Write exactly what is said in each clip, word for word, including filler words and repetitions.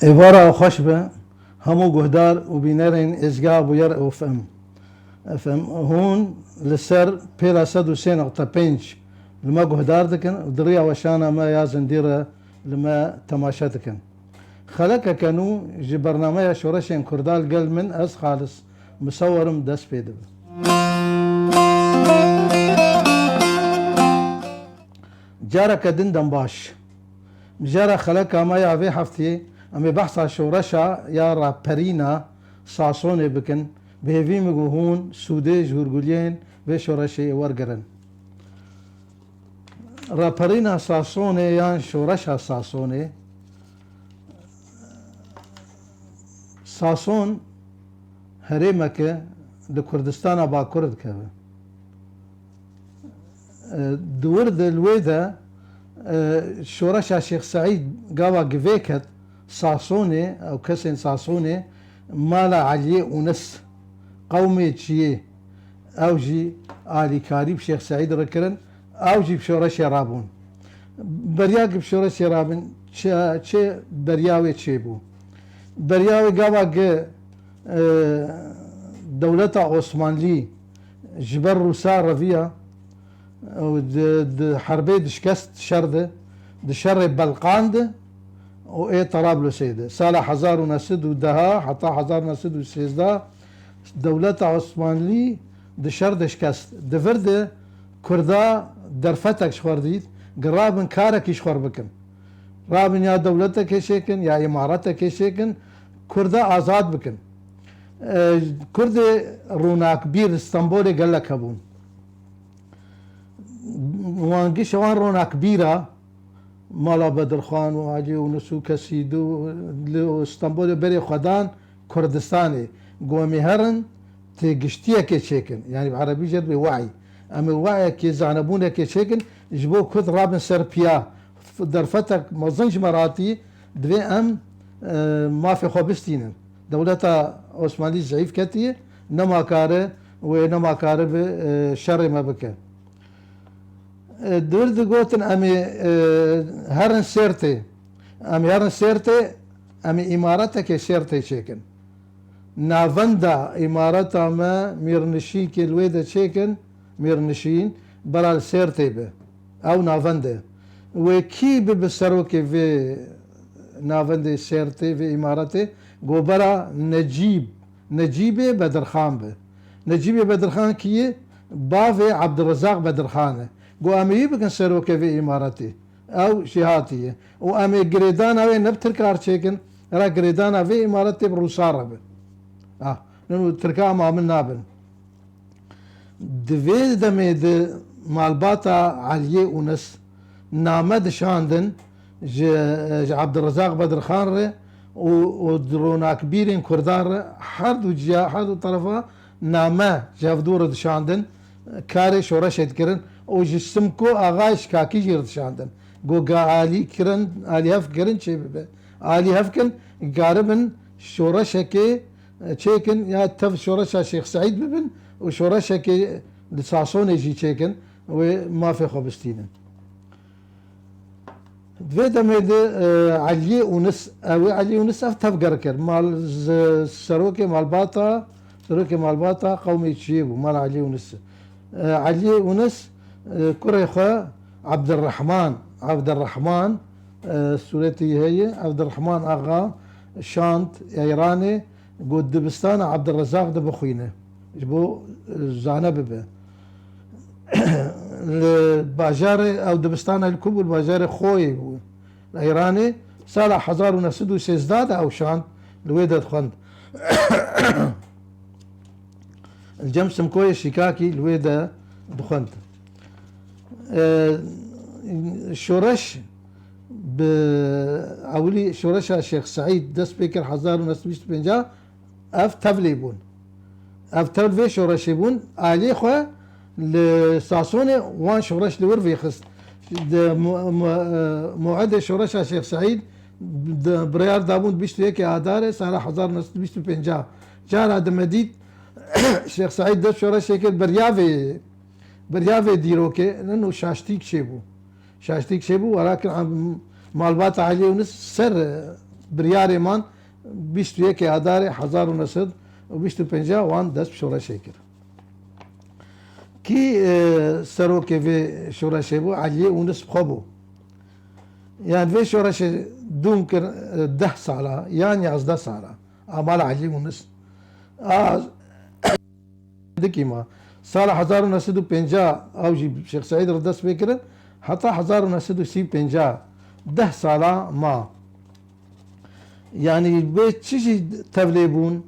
Êvara xweş be hemû guhdar û bînerên êzgeha Bûyer F M. F M, hûn li ser pêla sed û sê nokta pênc li me guhdar dikin û di riya weşana me ya zindî re li me temaşe dikin. Xelekeke nû ji bernameya Şoreşên Kurda li gel min, ez Xalis Misewer im, dest pê dibe. Careke din dem baş. Mijara xeleka me ya vê hefteyê, em ê behsa şoreşa ya raperîna Sasonê bikin. Bi hêvî min ku hûn sûdê ji hûrguliyên vê şoreşê wergirin. Raperîna Sasonê yan şoreşa Sasonê, Sason herêmeke li Kurdistana Bakur dikeve. E, di wir de, li wê de, e, şoreşa Şêx Seîd gava gi vê ket Sasonê, ew kesên Sasonê, mala Eliyê Ûnis, qewmê çiyê, ew jî alîkarî bi Şêx Seîd re kirin, ew jî bi şoreşê rabûn. Beriya gi bi şoreşê rabin, çi, çi beriya wê çêbû? Beriya wê gava gi, e, dewleta Osmanlî ji ber Rûsa reviya, û di, di herbê di şikest şer de, di şerê Belqan de û ê Tarablosê de. Sala hezar û neh sed û deh heta hezar û neh sed û sêzdeh dewleta Osmanlî di şer de şikest. Di vir de Kurda derfetek ji xwe re dît, gi rabin karekî ji xwe re bikin. Rabin ya dewletekê çêkin, ya îmaretekê çêkin, Kurda azad bikin. E, Kurdê ronakbîr li Stenbolê gelek hebûn. Wan giş wan ronakbîra mala Bedirxan û Elî Ûnis û kesî di li Stenbolê berê xwe dan Kurdistanê. Got, em ê herin têgiştiyekê çêkin. Yanî bi erebî jê dibê we'y. Em ê we'yekê, zanebûnekê çêkin ji bo Kurd rabin ser piya. F-, derfetek mezin ji me re hatî, divê em, e, mafê xwe bistînin. Dewleta Osmanlî zeyîf ketiye, nema kare wê nema kare bi, e, şerê me bike. E, di wir digotin, em ê, e, herin Sêrtê. Em ê herin Sêrtê, em ê îmaretekê Sêrtê çêkin. Navenda îmareta me, mîrnişînkê li wê de çêkin, mîrnişîn, bera li Sêrtê be. Ew navend e. Wê kî bibe serokê vê navendê Sêrtê, vê îmaretê? Got bera Necîb, Necîbê Bedirxan be. Necîbê Bedirxan kî ye? Bavê Ebdulrezaq Bedirxan e. Got em ê wî bikin serokê vê îmaretê. Ew jêhatî ye. Û em ê girêdana wê ne bi Tirka re çêkin, hera girêdana vê îmaretê bi Rûsa re be. Ah, nin û Tirka em amin nabin. Di vê demê de malbata Eliyê Ûnis name dişandin ji, ji Ebdulrezaq Bedirxan re û, û di ronakbîrên Kurdan re her du ciya, her du terefa name ji hevdû re dişandin, karê şoreşê dikirin û ji Simko Axayê Şikakî jî re dişandin. Got ga alî kirin, alî hev kirin çê bibe. Alî hev kin, karibin şoreşekê çêkin ya tev şoreşa Şêx Seîd bibin û şoreşekê li Sasonê jî çêkin, wê mafê xwe bistînin. Di vê demê de, e, Eliyê Ûnis, ew ê Eliyê Ûnis ev tevger kir. Mal, z-, serokê malbata, serokê malbata qewmê çiyê bû, mala Eliyê Ûnis. E, Eliyê Ûnis, e, kurê xwe Ebdirrehman, Ebdirrehman, e, sûretî heye, Ebdirrehman Axa şand Eyranê, got dibistana Ebdirrezaq de bixwîne. Ji bo, e, zane bibe. Li bajarê, ew dibistana li ku bû? Li bajarê Xoyê bû. Li Eyranê sala hezar û neh sed û sêzdeh de ew şand, li wê de dixwend. Li cem Simkoyê Şîkakî li wê de dixwend. E, şoreş bi ewilî şoreşa Şêx Seîd dest pê kir hezar û neh sed û bîst û pênc, ev tevlê bûn. Ev tev vê şoreşê bûn. Aliyê xwe li Sasonê wan şoreş li wir vêxist. Di mu-, mu-, e, mewedê şoreşa Şêx Seîd di biryar dabûn bîst û yekê Adarê sala hezar neh sed û bîst û pênc. Cara di me dît Şêx Seîd dest şoreşê kir, beriya vê, beriya vê dîrokê nin û şaştîk çêbû. Şaştîk çêbû, welakin em, malbata Eliyê Ûnis ser, e, biryarê man bîst û yekê Adarê hezar û neh sed û bîst û pênc wan dest bi şoreşê kir. Kî, e, serokê vê şoreşê bû? Eliyê Ûnis bi xwe bû. Yani vê şoreşê dûm kir, e, deh sala yan yazdeh sala. A mala Eliyê Ûnis. A dikî ma. Sala hezar û neh sed û pêncah ew jî Şêx Seîd re dest pê kirin. Heta hezar û neh sed û sî û pênc, deh sala ma. Yani vê çi jî tevlê bûn?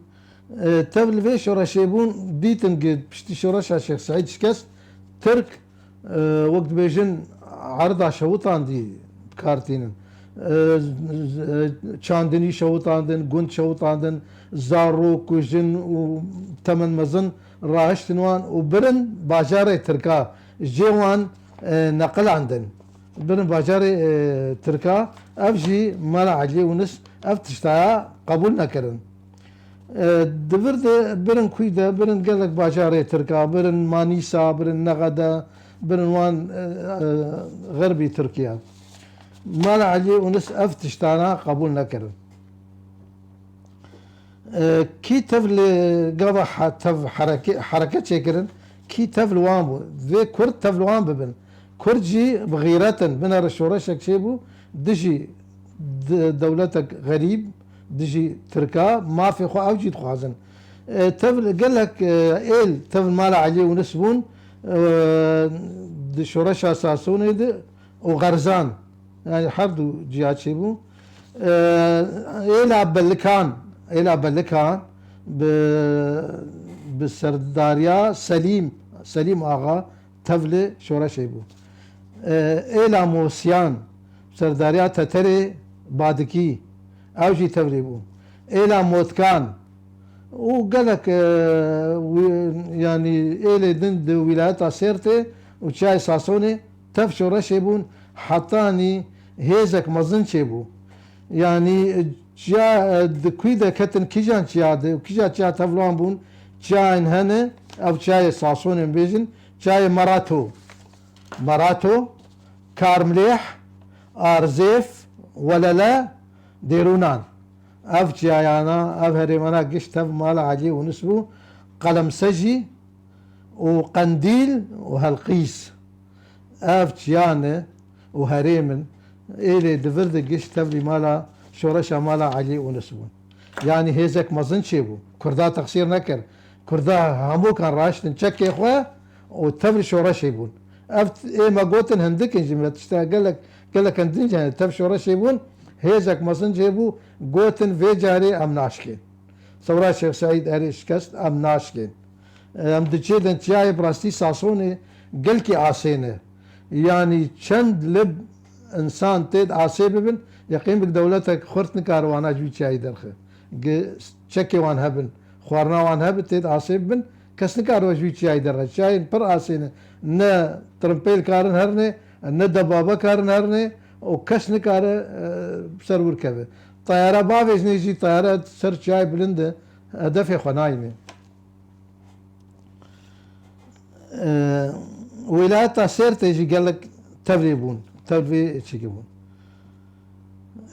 E, tevl vê şoreşê bûn, dîtin ki piştî şoreşa Şêx Seîd şikest, Tirk, e, wek dibêjin, erda şewitandî bi kar tînin. E, z-, z-, çandinî şewitandin, gund şewitandin, zarok û jin û temen mezin rahiştin wan û birin bajarê Tirka, jê wan, e, neqilandin. Birin bajarê, e, Tirka, ev jî mala Eliyê Ûnis ev tiştaya qebûl nekirin. E, di vir de birin kûy de, birin gelek bajarê Tirka, birin Manîsa, birin Nexede, birin wan, e, e, xerbî Tirkiye. Mala Eliyê Ûnis ev tiştana qebûl nekirin. E, kî tev li gava he-, tev hereke-, hereket çêkirin, kî tev li wan bû? Vê Kurd tev li wan bibin. Kurd jî bi xîret in. Binere şoreşek çêbû dijî de-, dewletek xerîb, dijî Tirka, mafê xwe ew jî dixwazin. E, tev li gelek, e, êl tev li mala Eliyê Ûnis bûn, e, di şoreşa Sasonê de û Xerzan. Yani her du ciya çêbû. E, êla Belikan, êla Belikan bi, bi serdariya Selîm, Selîm Axa, tevlê şoreşê bû. E, êla Mosiyan, serdariya Teterê Badikî, ew jî tevlê bû. Êla Motkan û gelek, e, wî-, yanî êlê din di wîlayeta Sêrtê û Çiyayê Sasonê tev şoreşê bûn, hetanî hêzek mezin çêbû. Yanî, e, çiya, e, di kûy de ketin kîjan çiya de û kîja çiya tevlan bûn, çiyayên hene, ev çiyayê Sasonên bêjin, çiyayê Merato. Merato, Karmlêh, Arzêf, Welele, Dêrûnan. Ev çiyayana, ev herêmana giş tev mala Eliyê Ûnis bû, Qelemsejî û Qendîl û Helqîs. Ev çiyan e û herêm in, êlê di vir de giş tevlî mala, şoreşa mala Eliyê Ûnis bûn. Yanî hêzek mezin çêbû. Kurda texsîr nekir. Kurda hemûkan raştin çekê xwe û tevlî şoreşê bûn. Ev t-, ê me gotin hindik in jî me tişta gelek, gelek hin din jî hene tev şoreşê bûn. Hêzek mezin çêbû, gotin vê carê em naşkên. Sewra Şêx Seîd erê şikest, em naşkên. Em diçêdin çiyayê bi rastî Sasonê gelkî asê ne. Yanî çend lib însan têd asê bibin, yeqîn bik dewletek xurt nikare wana ji vî çiyayî derxe. Gi-, çekê wan hebin, xwarina wan hebe têd asê bibin, kes nikare ji vî çiyayî derxe. Çiyayên pir asê ne. Ne tirimpêl karin herne, ne debabe karin herne û kes nikare, e, ser wir keve. Teyare bavêjinê jî teyare ser çiyayê bilind e, hedefê xwe nayîne. E, wîlayeta Sêrtê jî gelek tevlê bûn, tevlê çêkê bûn.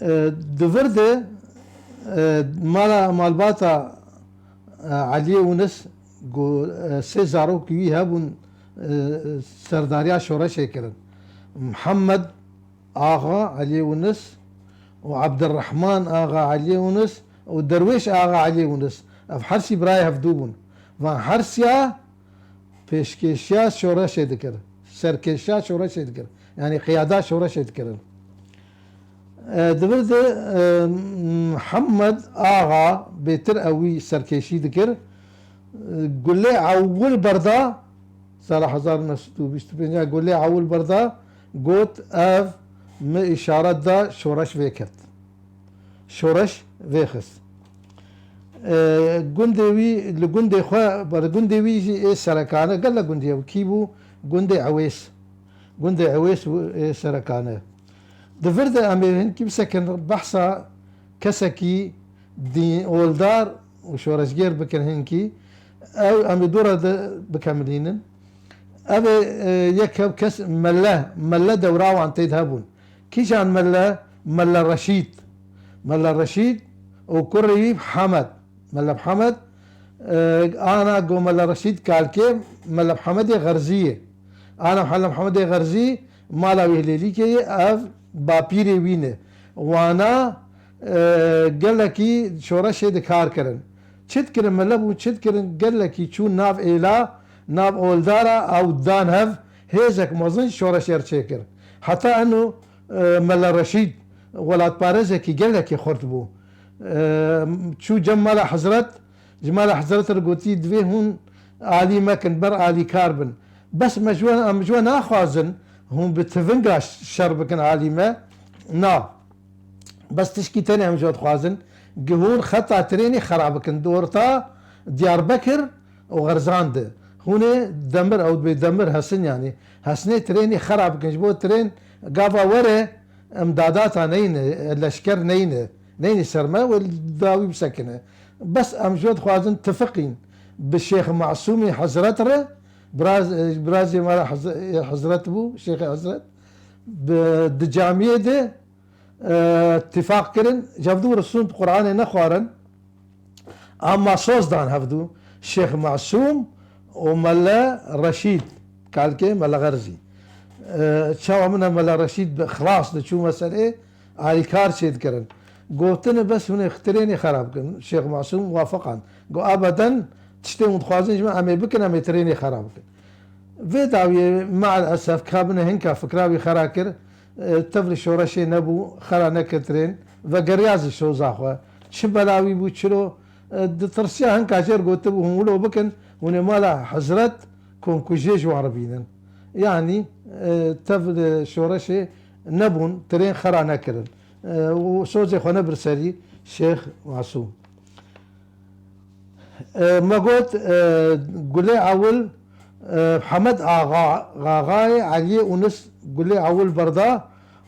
E, di vir de, e, mala malbata, e, Eliyê Ûnis ku, e, sê zarokî wî hebûn, e, serdariya şoreşê kirin. Mihemed Axa Eliyê Ûnis û Ebdirrehman Axa Eliyê Ûnis û Derwêş Axa Eliyê Ûnis. Ev hersî birayê hevdû bûn. Van hersiya pêşkêşiya şoreşê dikir. Serkêşiya şoreşê dikir. Yanî qiyada şoreşê dikirin. E, di vir de, e, Mihemed Axa bêtir ew wî serkêşî dikir. E, gulê ewil berda, sala hezar û neh sed û bîst û pênc gulê ewil berda, got, ev min îşaret da şoreş vêket. Şoreş vêxist. E, gundê wî, li gundê xwe, li gundê wî jî ê serekane, gelek gundê ew kî bû? Gundê Ewês. Gundê Ewês bû ê serekane. Di vir de em ê hinkî bisekin behsa kesekî dî-, oldar û şoreşgêr bikin hinkî. Ew em ê dû re de bikemilînin. Ev ê, e, yek hev kes mele, mele dewra wan tê de hebûn. Kîjan mele? Mele Reşîd. Mela Reşîd û kurê wî Hemed. Mela Hemed, e, ana go Mela Reşîd kalkê Mela Hemedê Xerzî ye. Ana Mela Hemedê Xerzî mala wî Hilêlîkê ye, ev bapîrê wî ne. Wana, e, gelekî şoreşê de kar kirin. Çi dikirin mele bû, çi dikirin gelekî çû nav êla, nav oldara ew dan hev, hêzek mezin şoreşê re çêkir. Heta eno, e, Mela Reşîd welatparêzekî gelekî xurt bû. E, çû cem Mela Hezret, ji Mela Hezret re gotî, divê hûn alî me kin, ber alîkar bin. Bes me ji we, em ji we naxwazin hûn bi tivinga şer bikin alî me. Na. Bes tişkî tenê em ji we dixwazin, gi hûn xeta trênê xera bikin. Di orta Diyarbekir û Xerzan de. Hûn ê demir, ew dibê demir hesin yanî. Hesinê trênê xera bikin. Ji bo trên gava were, imdadata neyne, leşker neyne. Neyne ser me, wê dawî bisekine. Bes em ji we dixwazin tifiqîn bi Şêx Masûmî Hezret re, biraz-, birazê me re Heze-, Hezret bû, Şêxê Hezret, bi, di camiyê de, e, tifaq kirin, ji hevdû re sûnd Quranê nexwarin, ama soz dan hevdû, Şêx Masûm û Mele Reşîd, kalkê Mele Xerzî. E, çawa min e Mele Reşîd bi ixlas diçû meselê, alîkar çêdikirin. Gotine bes hûn ê trênê xera bikin. Şêx Masûm wafiqan. Got, ebeden tiştê hûn dixwazin ji me em ê bikin, em ê trênê xera bikin. Vê dawiyê, meal esef, kabine hinka fikra wî xera kir. E, tevlî şoreşê nebû, xera nekir trên. Vegeriya zî soza xwe. Çi bela wî bû, çilo, e, ditirsiya hinka jêr gotibû, hûn wilo bikin, hûn ê mala Hezret komkujiyê ji wan re bînin. Yanî, e, tevlî şoreşê nebûn, trên xera nekirin. E, û sozê xwe nebir serî Şêx Masûm. E, me got, e, gulê ewil, e, Hemed Axa, Axayê Eliyê Ûnis gulê ewil berda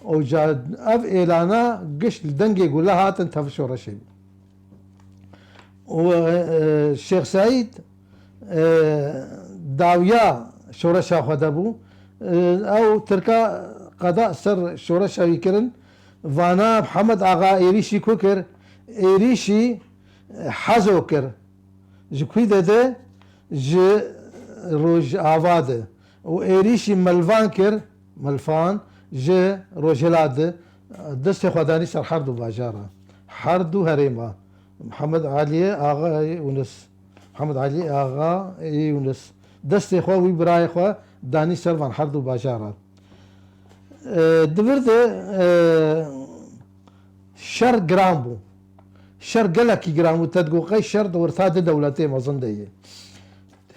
û ca ev êlana giş li dengê gule hatin tev şoreşê. Û, e, Şêx Seîd, e, dawiya şoreşa xwe de bû. E, ew Tirka qeda ser şoreşa wî kirin. Vana Hemed Axa êrîşî ku kir, êrîşî, e, Hezo kir. Ji kwî de de? Ji Rojava de. Û êrîşî Melvan kir, Melfan, ji Rojhilat de. Destê xwe danî ser her du bajara, her du herêma. Mihemed Aliyê Axayê Ûnis. Mihemed Aliyê Axayê Ûnis. Destê xwe wî birayê xwe danî ser van her du bajara. E, di vir de, e, şer giran bû. Şer gelekî giran bû. Te digot qey şer di orta du dewletê mezin de ye.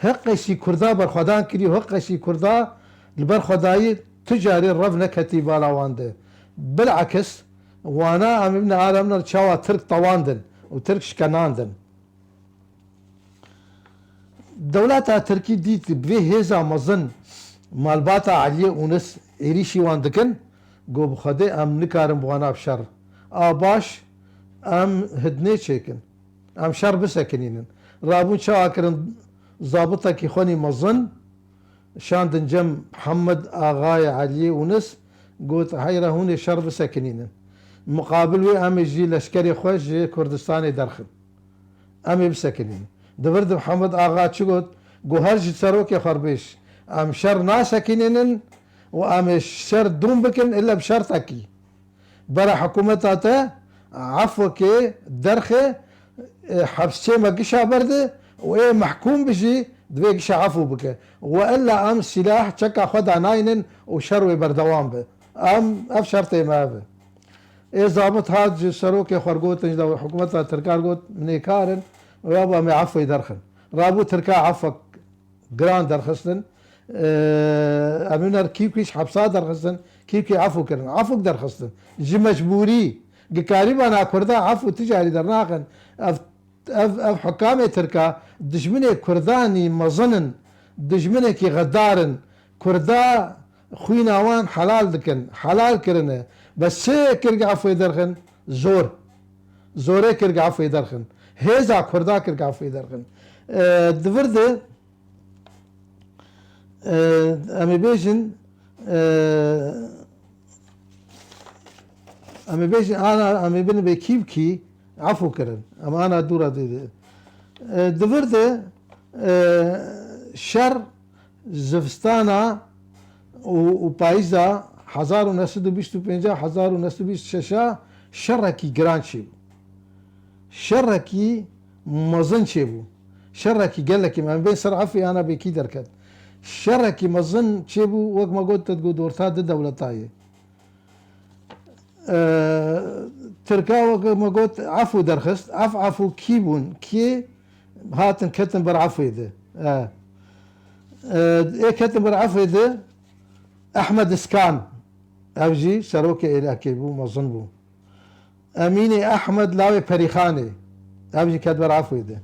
Hiqeşî Kurda berxwedan kirî, hiqeşî Kurda li ber xwe dayî, tu carî rev neketî bala wan de. Bilakis, wana em ê bine ara min re çawa Tirk tewandin û Tirk şikenandin. Dewleta Tirkî dît bi vê hêza mezin malbata Eliyê Ûnis êrîşî wan dikin, got, bi Xwedê em nikarin bi wana bi şer. A baş, em hidnê çêkin. Em şer bisekinînin. Rabûn çawa kirin, zabitekî xwenî mezin şandin cem Mihemed Axayê Eliyê Ûnis, got, heyra hûn ê şer bisekinînin. Miqabil wê em ê jî leşkerê xwe ji Kurdistanê derxin. Em ê bisekinînin. Di vir de Mihemed Axa çi got? Got, her ji serokê xwe re bêj, em şer nasekinînin û em ê şer dûm bikin, ille bi şertekî. Bera hikûmeta te efwekê derxe, e, hepsê me gişa berde û ê mehkûm bi jî divê gişa efû bike. We illa em sîlah çeka xwe danaynin û şer wê berdewam be. Em, ev şertê me ev e. Ê zabit hat ji serokê xwe re gotin, ji hikûmeta tirkan got, min ê karin û ya ba me efwê derxin. Rabû tirka efwek giran derxistin. Eee, em ê ner kî kî ji hepsa derxistin, kî kî efû kirin. Efûk derxistin. Ji mecbûrî, gi karîbana Kurda efû ticarî dernaxin. Ev, ev, ev hukamê Tirka dijminê Kurdanî mezin in, dijminekî xedar in. Kurda xwîna wan helal dikin, helal kirine. Bes çi kir gi efûê derxin? Zor. Zorê kir gi efûê derxin. Hêza Kurda kir gi efûê derxin. Eee, di vir de Eee, em ê bêjin, eee, Em ê bêjin ana, em ê bin bê kî bi kî efû kirin. Em ana dû re dê. E, di vir de, e, şer zivistana û, û payîza hezar û neh sed û bîst û pênc, hezar û neh sed û bîst û şeş şerekî giran çêbû. Şerekî mezin çêbû. Şerekî gelekî, em bên ser efê ana bê kî derket. Şerekî mezin çêbû, wek me got, te digot orta di dewleta ye. E, Tirka wek me got, efû derxist. Ev efû kî bûn? Kî hatin ketin ber efê de? E, e, ê ketin ber efê de Ehmed Iskan. Ev jî serokê êlekê bû, mezin bû. Emînê Ehmed lawê Perîxanê. Ev jî ket ber efê de.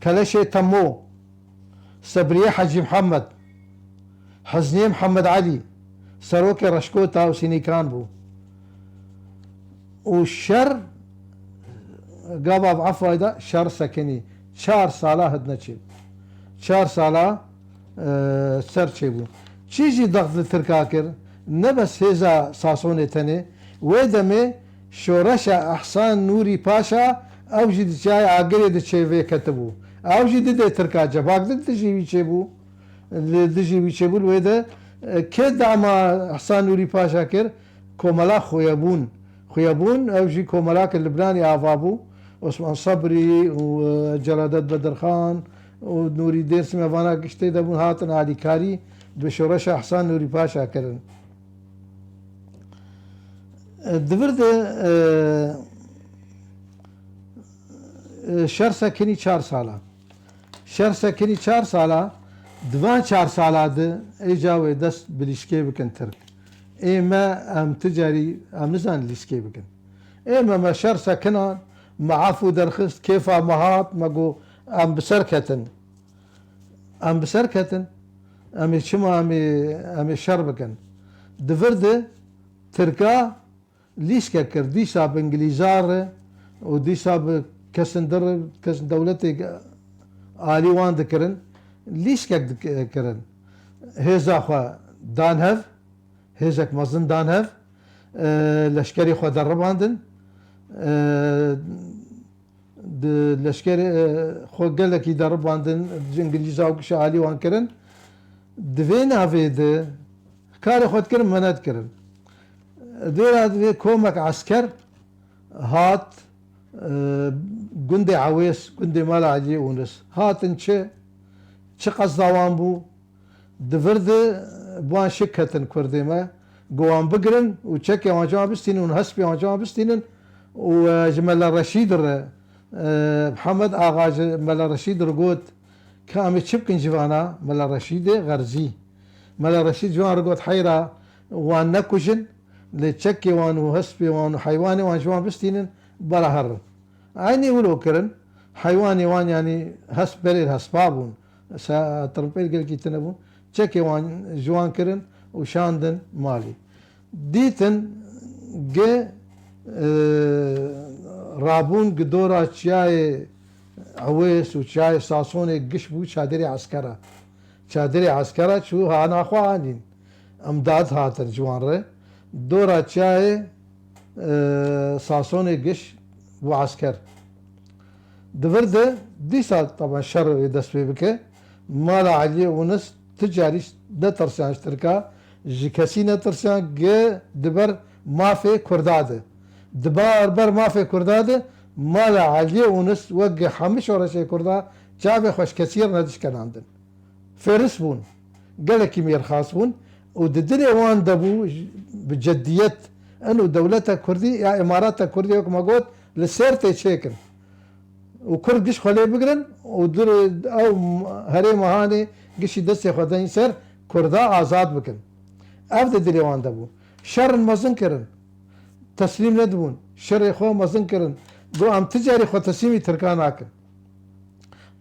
Keleşê Temo. Sebriyê Hecî Mihemed. Hezniyê Mihemed Elî. Serokê Reşkota û Sînîkan bû. Û şer, gava ev efayda şer sekinî. Çar sala hidne çê. Çar sala, e, ser çêbû. Çi jî dext li Tirka kir, ne bes hêza Sasonê tenê, wê demê şoreşa Ehsan Nûrî Paşa, ew jî di çiyayê Agirê de çêvê ketibû. Ew jî didê Tirka cevak di dijî wî çêbû. Li dijî wî çêbû, li wê de, e, kê dama Ehsan Nûrî Paşa kir? Komela Xuyebûn. Xuyebûn, ew jî komelake Libnanê ava bû. Osman Sebrî û, e, Celadet Bedirxan û Nûrî Dêrsimê, vana giştê de bûn, hatin alîkarî bi şoreşa Ehsan Nûrî Paşa kirin. E, di vir de, e, e, şer sekinî çar sala. Şer sekinî çar sala, di van çar sala de êca wê dest bi lîşkê bikin Tirk. Ê me em ti carî, em nizanin lîşkê bikin. Ê me, me şer sekinan, me efû derxist, kêfa me hat, me got, em bi ser ketin. Em bi ser ketin. Em ê çima em ê, em ê şer bikin? Di vir de Tirka lîşkek kir, dîsa bi Îngilîza re û dîsa bi kesin dir, kesin dewletê alî wan dikirin, lîşkek dik-, kirin. Hêza xwe dan hev, hêzek mezin dan hev, e, leşkerê xwe deribandin, e, di leşkerê, e, xwe gelekî deribandin, ji Îngilîza û gişa alî wan kirin. Di vê navê de karê xwe dikirin, me nedikirin. Dêra divê komek esker hat, e, gundê Ewês, gundê mala Eliyê Ûnis. Hatin çi? Çi qesda wan bû? Di vir de bi wan şik ketin kurdê me. Got wan bigirin û çekê wan ji wan bistînin û hespê wan ji wan bistînin û, e, ji Mela Reşîd re, e, Mihemed Axa ji Mela Reşîd re got, ka em ê çi bikin ji vana? Mela Reşîdê xerzî. Mela Reşîd ji wan re got, heyra wan nekujin, lê çekê wan û hespê wan û heywanê wan ji wan bistînin, bela herin. Eynî wilo kirin, heywanê wan, yanî hesp berê hespa bûn, se-, tirpêr gelkî tune bûn, çekê wan ji wan kirin û şandin malê. Dîtin ge, e, rabûn gi dora çiyayê Ewês û çiyayê Sasonê giş bû çadirê eskera. Çadirê eskera çû hana xwe anîn. Emdad hatin ji wan re. Dora çiyayê, e, Sasonê giş bû esker. Di vir de dîsa taban şer ê dest pê bike. Mala Eliyê Ûnis ti carî netirsiyan ji Tirka, ji kesî netirsiyan, ge di ber mafê Kurda de. Di ber, ber mafê Kurda de, mala Eliyê Ûnis wek ge hemî şoreşê Kurda çavê xwe ji kesî re nedişkenandin. Fêris bûn. Gelekî mêrxas bûn û di dilê wan de bû, bi ceddiyet, eno dewleta Kurdî ya Îmarata Kurdî, wek me got, li ser tê çêkin. Û Kurd giş xwe lê bigirin û dir-, ew herêma hanê gişî destê xwe deyn ser Kurda azad bikin. Ev di dilê wan de bû. Şerin mezin kirin. Teslîm nedibûn. Şerê xwe mezin kirin. Got, em ti carî xwe teslîmî Tirkan nakin.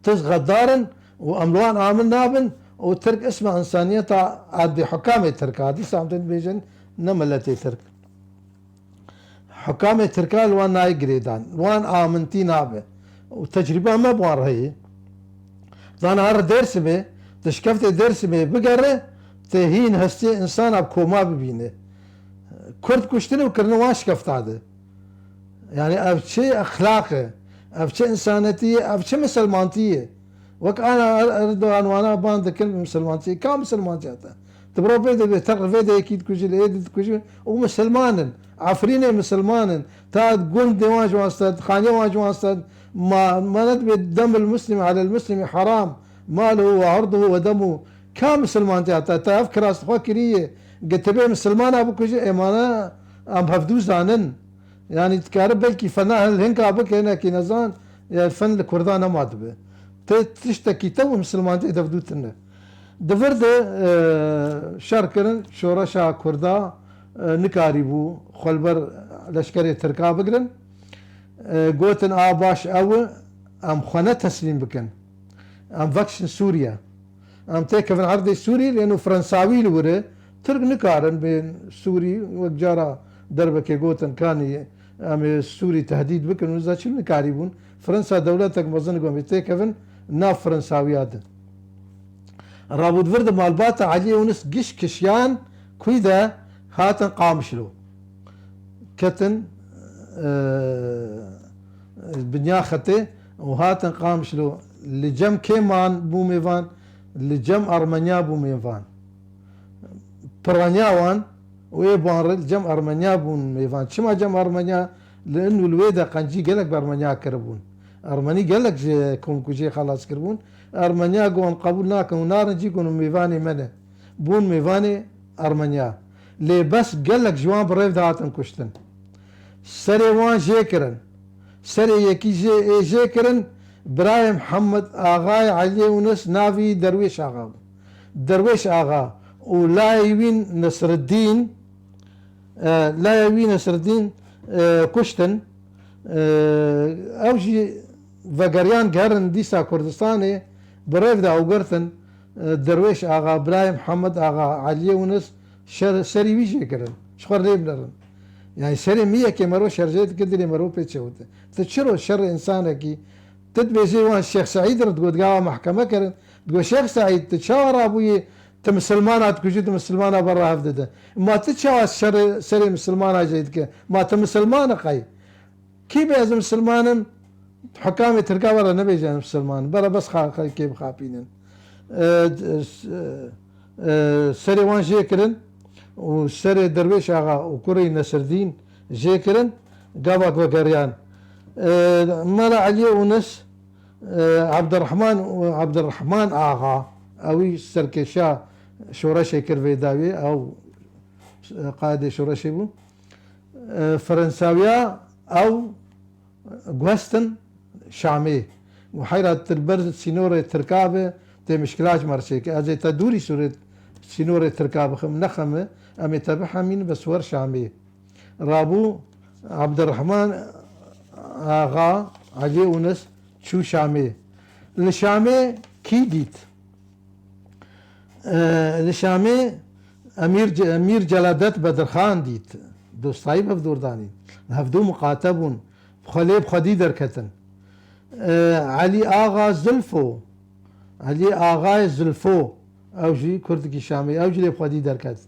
Tirk xedar in û em li wan amin nabin û Tirk isma insaniyeta erdê hukamê Tirk a, dîsa em tên dibêjin ne miletê Tirk. Hukamê Tirka li wan nayê girêdan, li wan amintî nabe û tecrîba me bi wan re heye. Zana her Dêrsimê, tu şikeftê Dêrsimê bigere, tu hîn hestiyê insana bi koma bibîne. Kurd kuştin û kirine wan şikefta de. Yani ev çi exlaq e, ev çi insanetî ye, ev çi misilmantî ye? Wek ana Er-, Erdogan wana ban dikin bi misilmantî. Ka misilmantî heta? Tu bi ro pê de bê, te rivê de yekî dikujî, li ê dikujî, û misilman in. Efrînê misilman in. Ta gund wan ji wan sed, xaniya wan ji wan sed. Ma, ma ne dibê demil muslimi alel muslimi haram. Maluhu ve arduhu ve demu. Ka misilmantî heta? Te ev kiras xwe kiriye. Ge tibê misilmana bikujî, ê mane em hevdû zanin. Yani dikare belkî fena hil hinka bike, hinekî nezan, yani fen li Kurda nema dibe. Te tiştekî te û misilmantî dev dû tune. Di vir de, e, şer kirin, şoreşa Kurda, e, nikarîbû xwe li ber leşkerê Tirka bigirin. E, gotin, a baş ew e, em xwe ne teslîm bikin. Em vekişin Sûriye. Em têkevin erdê Sûrî, lê no Frensawî li wir e. Tirk nikarin bên Sûrî, wek cara derbekê gotin, kanî em ê Sûrî tehdîd bikin û za çi nikarîbûn. Fransa dewletek mezin ku em ê têkevin nav Frensawiya de. Rabû di vir de malbata Elî Yûnis giş kişiyan kuî de hatin Qamişlo. Ketin, e, binya xetê û hatin Qamişlo. Li cem kê man bû mêvan? Li cem Armenya bû mêvan. Piraniya wan û ê ban re li cem Armenya bûn mêvan. Çima cem Armenya? Li in û li wê de qencî gelek bi Armenya kiribûn. Armenî gelek ji komkujiyê xelas kiribûn. Armenya got, em qebûl nakin û narin cî, got, mêvanê me ne. Bûn mêvanê Armenya. Lê bes gelek ji wan bi rêv de hatin kuştin. Serê wan jê kirin. Serê yekî jê ê jê kirin, birayê Mihemed Axayê Eliyê Unis navî Derwêş Axa bû. Derwêş Axa û layê wî Nesreddîn, e, layê wî Nesreddîn, e, kuştin. E, ew jî vegeriyan gerin dîsa Kurdistanê, bi rêv de ew girtin, e, Derwêş Axa, birayê Mihemed Axa, Eliyê Unis, şer, serî wî jê kirin. Ji xwe lê bilirin. Yani serê miyekê mero şer jê dike, dilê mero pê çewite. Tu çiro şer insanekî, tu dibêjê wan Şêx Seîd re digot, gawa mehkeme kirin. Digot, Şêx Seîd, tu çawa rabûyî, tu misilmana dikujî, tu misilmana berra hev dide. Ma tu çawa şerê, serê misilmana jê dike? Ma tu misilman e qey? Kî bê ez misilman im? Hikamê Tirka were nebêje ez misilman im. Bere bes xa-, xa-, kê bixapînin. E, e, e, serê wan jê kirin û serê Derwêş Axa û kurê Nesirdîn jê kirin, gavak vegeriyan. E, Mela Eliyê Unis, e, Abdurrahman, Abdurrahman Axa, ewî serkêşa şoreşê kir vê dawî, ew, e, qaidê şoreşê bû. E, Fransawiya ew guhestin Şamê. Û heyra tu li ber sînorê Tirka be, tê mişkila ji me re çêke. Ez ê te dûrî sûrê sînorê Tirka bixim, nexeme, em ê te bihemîn, bes wer Şamê. Rabû Abdurrahman Axa Elî Unis çû Şamê. Li Şamê kî dît? E, li Şamê Emîr Ce-, Emîr Celadet Bedirxan dît. Dostayî bi hevdûr danîn. Li hevdû miqate bûn. Bi xwe lê bi xwedî derketin. E, Elî Axa Zulfo. Elî Axayê Zulfo. Ew jî kurdekî Şamê. Ew jî lê bi xwedî derket.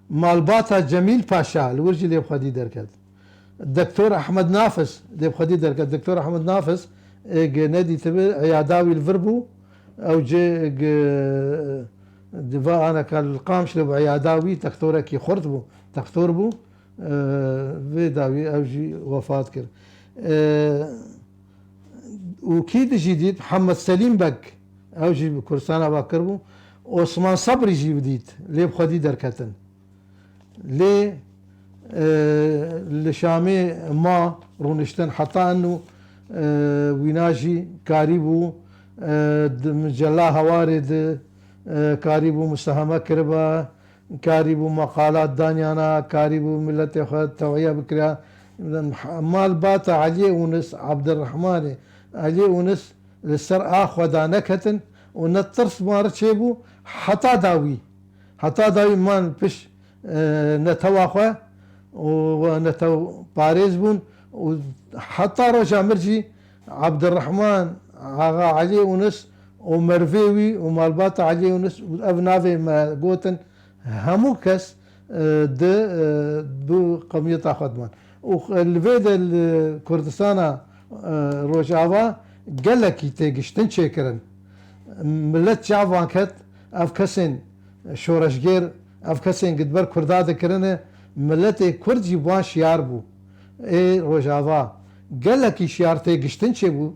Malbata Cemîl Paşa li wir jî lê bi xwedî derket. Doktor Ehmed Nafiz lê bi xwedî derket. Doktor Ehmed Nafiz, ê, ge nedîtibi, eyada wî li vir bû. Ew cê ge di va aneka li Qamişlo bû, eyada wî textorekî xurt bû, textor bû. E, vê dawî ew jî wefat kir. E, û kî dijî dît? Mihemed Selîm Beg, ew jî bi Kurdistan ava kir bû. Osman Sebrî jî dît, lê bi xwedî derketin. Lê, e, li Şamê ma rûniştin heta eno, e, wîna jî karîbû, e, di Micella Hewarê de, e, karîbû musaheme kiriba, karîbû meqalat danyana, karîbû miletê xwe tewiye bikira. Malbata Eliyê Unis, Abdurrahmanê Eliyê Unis, li ser a xwe daneketin û ne tirs ma re çêbû heta dawî. Heta dawî man piş, e, netewa xwe û netew parêz bûn û heta roja mir jî Abdurrahman Axa Elî Unis û mervê wî û malbata Elî Unis û ev navê me gotin, hemû kes, e, di, e, du qewmiyeta xwe diman. Û li vê de li Kurdistana, e, Rojava gelekî têgiştin çêkirin. Milet çavan ket, ev kesên şoreşgêr, ev kesên gi di ber Kurda dikirine, miletê Kurd jî wan şiyar bû. Ê Rojava gelekî şiyar têgiştin çêbû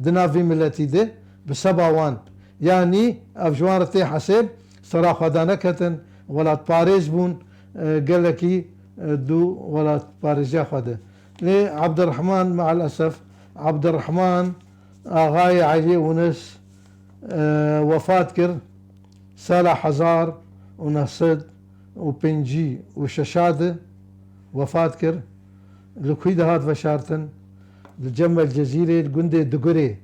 di nav vî miletî de bi seba wan. Yanî ev ji wan re tê hesêb, sera xwe daneketin, welatparêz bûn, e, gelekî, e, dû welatparêziya xwe de. Lê Ebdirehman, meelesef, Ebdirehman Axayê Elî Ûnis, e, wefat kir, sala hezar û neh sed û pêncî û şeş de wefat kir. Li kû de hat veşartin? Li Cemel Cezîrê, li gundê Digurê.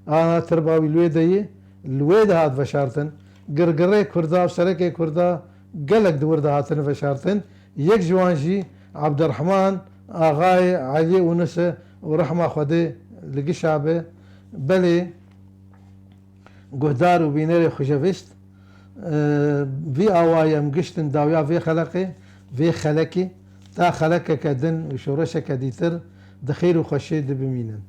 Ana tirba wî li wê de ye, li wê de hat veşartin. Girgirê Kurda û serekê Kurda gelek di wir de hatine veşartin. Yek ji wan jî Ebdirehman Axayê Elî Ûnis e û rehma Xwedê li gişa be. Belê, guhdar û bînerê xwecevist, e, vî awayî em giştin dawiya vê xeleqê, vê xelekê, ta xelekeke din û şoreşeke dîtir di xêr û xweşiyê de bimînin.